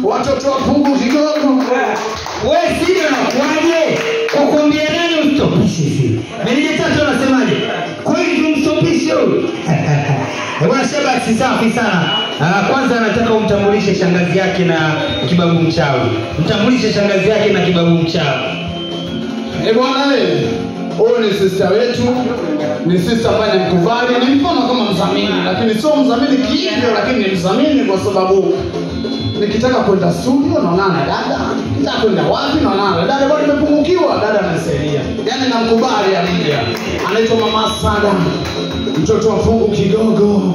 Watoto wa Pungu Kigogo. Wewe sio unakuaje? Kukuambia nani ustopishe sisi? Meneja Tatu anasemaje? Kweli tumstopishe huyu? Bwana Shabax, safi sana. Kwanza nataka umtambulishe shangazi yake na kibabu mchawi. Mtambulishe shangazi yake na kibabu mchawi. Eh bwana wewe, huyu ni sister wetu. Ni sister ambaye nimkubali, ni mfano kama mzamini, lakini sio mzamini kihivyo, lakini ni mzamini kwa sababu nikitaka kwenda studio naonana na dada, nikitaka kwenda wapi naonana na dada, bado nimepungukiwa, dada ananisaidia. Yaani namkubali alija. Anaitwa Mama Sada, mtoto wa Pungu Kigogo.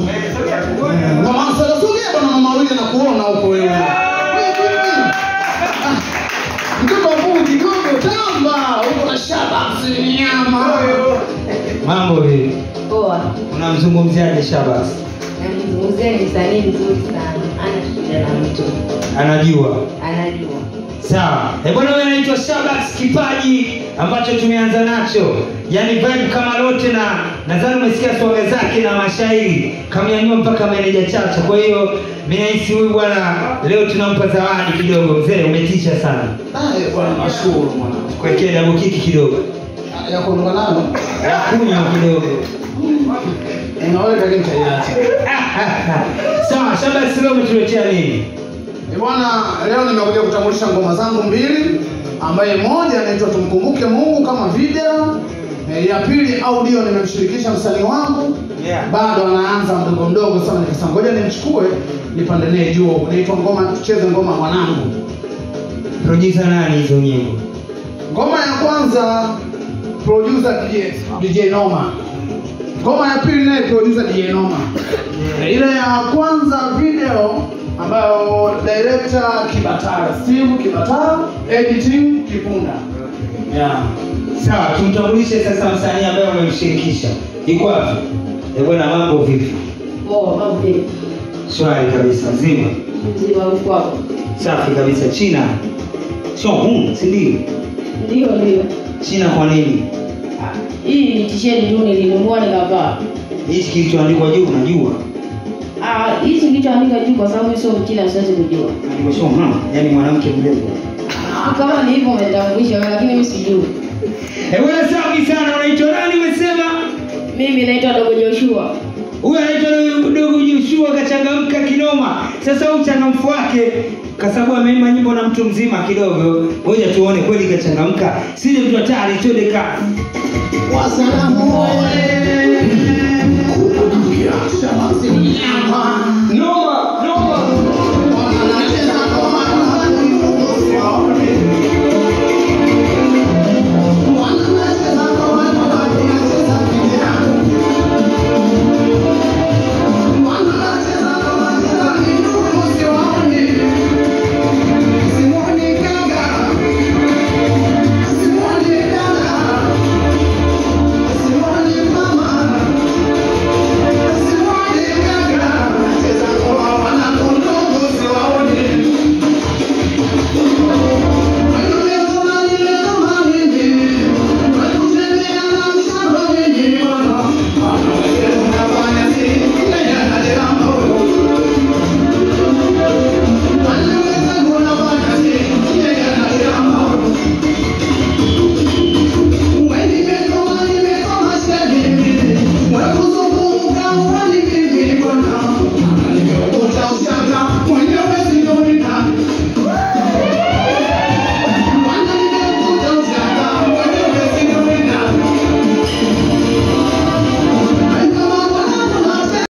Mama Sada, sogea bwana mama huyu na kuona huko wewe. Mtoto wa Pungu Kigogo, tamba, huko na Shabax nyama. Mambo vipi? Poa. Unamzungumziaje Shabax? Namzungumzia ni msanii mzuri sana. Ana shida na mtu. Anajua. Anajua. Sawa. Eh bwana, wewe unaitwa Shabax, kipaji ambacho tumeanza nacho. Yaani vibe kama lote, na nadhani umesikia swaga zake na mashairi. Kamnyanyua mpaka meneja Chacha. Kwa hiyo mimi nahisi huyu bwana leo tunampa zawadi kidogo. Mzee umetisha sana. Ah bwana, nashukuru mwana. Kuwekea double kick kidogo. Ya kuondoka nalo. Ya kunywa kidogo. Unaweka lakini tayari. Sawa, Shabax leo umetuletea nini? Bwana, leo nimekuja kutambulisha ngoma zangu mbili, ambaye moja inaitwa Tumkumbuke Mungu kama video, ya pili audio nimemshirikisha msanii wangu. Bado anaanza mdogo mdogo sana, nikasema ngoja nimchukue nipande naye juu. Inaitwa ngoma Tucheze Ngoma Mwanangu. Producer nani hizo nyimbo? Ngoma ya kwanza producer DJ Noma. Ngoma ya pili naye producer DJ Noma. Ile ya kwanza video ambayo director Kibatara, Steve Kibatara, editing Kipunda. Yeah. Sawa, tumtambulishe sasa msanii ambaye umemshirikisha. Yuko wapi? Eh bwana, mambo vipi? Poa, mambo vipi? Shwari kabisa, mzima. Mzima uko hapo. Safi kabisa. China. Sio huu, si ndio? Ndio ndio. China kwa nini? Hii ni t-shirt tu nilinunua nikavaa. Hichi kilichoandikwa juu unajua? Ah, hichi kilichoandikwa juu kwa sababu sio Mchina siwezi kujua. Andikwa sio ha, yaani mwanamke mrembo. Kama ni hivyo umetambulisha wewe, lakini mimi sijui. Eh, wewe safi sana, unaitwa nani umesema? Mimi naitwa Dogo Joshua. Huyu anaitwa Dogo Joshua kachangamka kinoma. Sasa huyu uchangamfu wake kwa sababu ameimba nyimbo na mtu mzima kidogo. Ngoja tuone kweli kachangamka. Sile mtu hatari twende ka. Wasalamu. Noma.